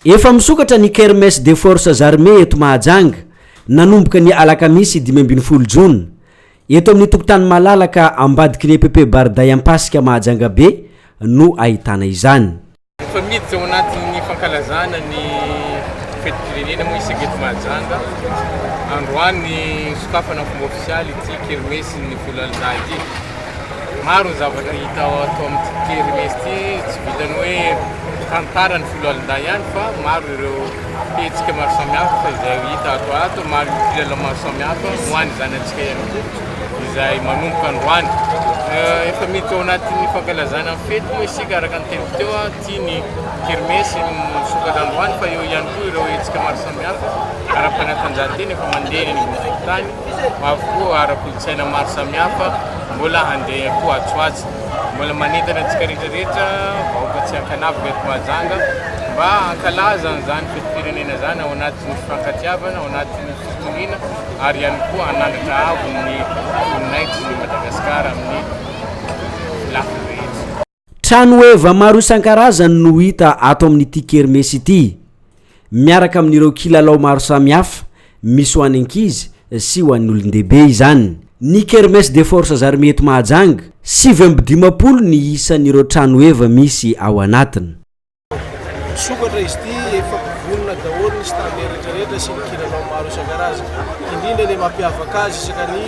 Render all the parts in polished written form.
Efa misokatra ny Kermesse des Forces Armées eto Mahajanga, nanomboka ny alakamisy 15 jona. Eto amin'ny tokotany malalaka ambadiky ny EPP Barday Ampasika Mahajanga Be no ahitana izany. Efa miditra ao anatin'ny fankalazana ny fetim-pirenena moa isika eto Mahajanga. Androany sokafana amin'ny fomba ofisialy ity kermesin'ny foloalindahy ity. Maro ny zavatra hita ato amin'ity kermesy ity, tsy vitan'ny hoe tantara ny foloalindahy ihany fa maro ireo hetsika maro samihafa izay hita ato ato, maro ny kilalao maro samihafa ho an'ny zanatsika ihany koa izay manomboka androany. Efa miditra ao anatin'ny fankalazana ny fety moa isika araka ny teniko teo, ity ny kermesy misokatra androany fa eo ihany koa ireo hetsika maro samihafa ara-panatanjahantena efa mandeha eny anivon'ny fokontany, avokoa ara-kolontsaina maro samihafa mbola handeha koa atsy ho atsy. Mbola manentana antsika rehetra rehetra vahoaka tsy ankanavaka eto Mahajanga mba hankalaza an'izany fetim-pirenena izany ao anatin'ny fifankatiavana, ao anatin'ny fitoniana ary ihany koa hanandratra avo ny voninahitry ny Madagasikara amin'ny lafiny rehetra. Trano heva maro isan-karazany no hita ato amin'ity kermesy ity, miaraka amin'ireo kilalao maro samihafa, misy ho an'ny ankizy sy ho an'ny olon-dehibe izany. Ny Kermesse des Forces Armées eto Mahajanga, 59 ny isan'ireo trano heva misy ao anatiny. Misokatra izy ity, efa vonona daholo ny stand rehetra rehetra sy ny kilalao maro isan-karazany. Indrindra ilay mampiavaka azy isaka ny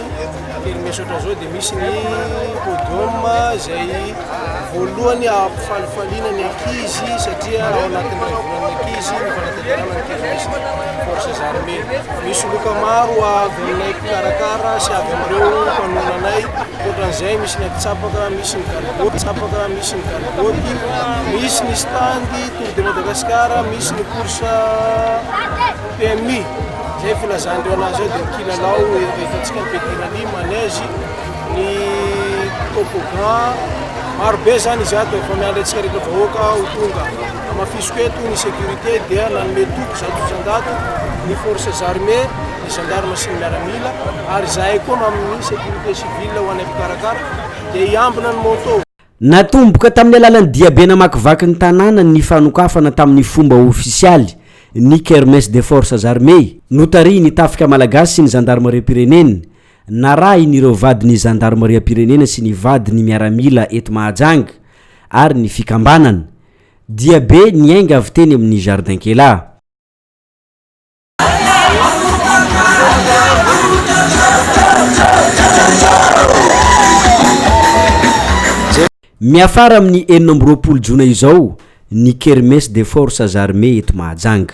kermesse ohatran'izao dia misy ny podium izay voalohany hampifalifaliana ny ankizy satria ao anatin'ny iray volan'ny ankizy ny fanatanterahana ny kermesse forces armées. Misy loka maro avy aminay mpikarakara sy avy amin'ireo mpanohana anay. Ankoatran'izay misy ny antsapaka, misy ny galibôty, antsapaka, misy ny galibôty, misy ny stand Tour de Madagascar, misy ny course PMI. Izay filazan'ireo anazy ao dia ny kilalao hitantsika ny petit rallye, manège, ny toboggan. Maro be izany izy ato efa miandry antsika rehetra vahoaka ho tonga. Hamafisiko eto ny sécurité dia nanome toky 100% ny forces armées, ny gendarme sy ny miaramila ary izahay koa amin'ny sécurité civile ho anay mpikarakara dia hiambina ny moto. Natomboka tamin'ny alalan'ny diabe namakivaky ny tanàna ny fanokafana tamin'ny fomba ofisialy ny Kermesse des Forces Armées, notarihin'ny Tafika Malagasy sy ny Zandarimariam-pirenena, narahin'ireo vadin'ny Zandarimariam-pirenena sy ny vadin'ny miaramila eto Mahajanga ary ny fikambanana. Diabe niainga avy teny amin'ny Jardin Kela. Miafara amin'ny 26 jona izao ny Kermesse des Forces Armées eto Mahajanga.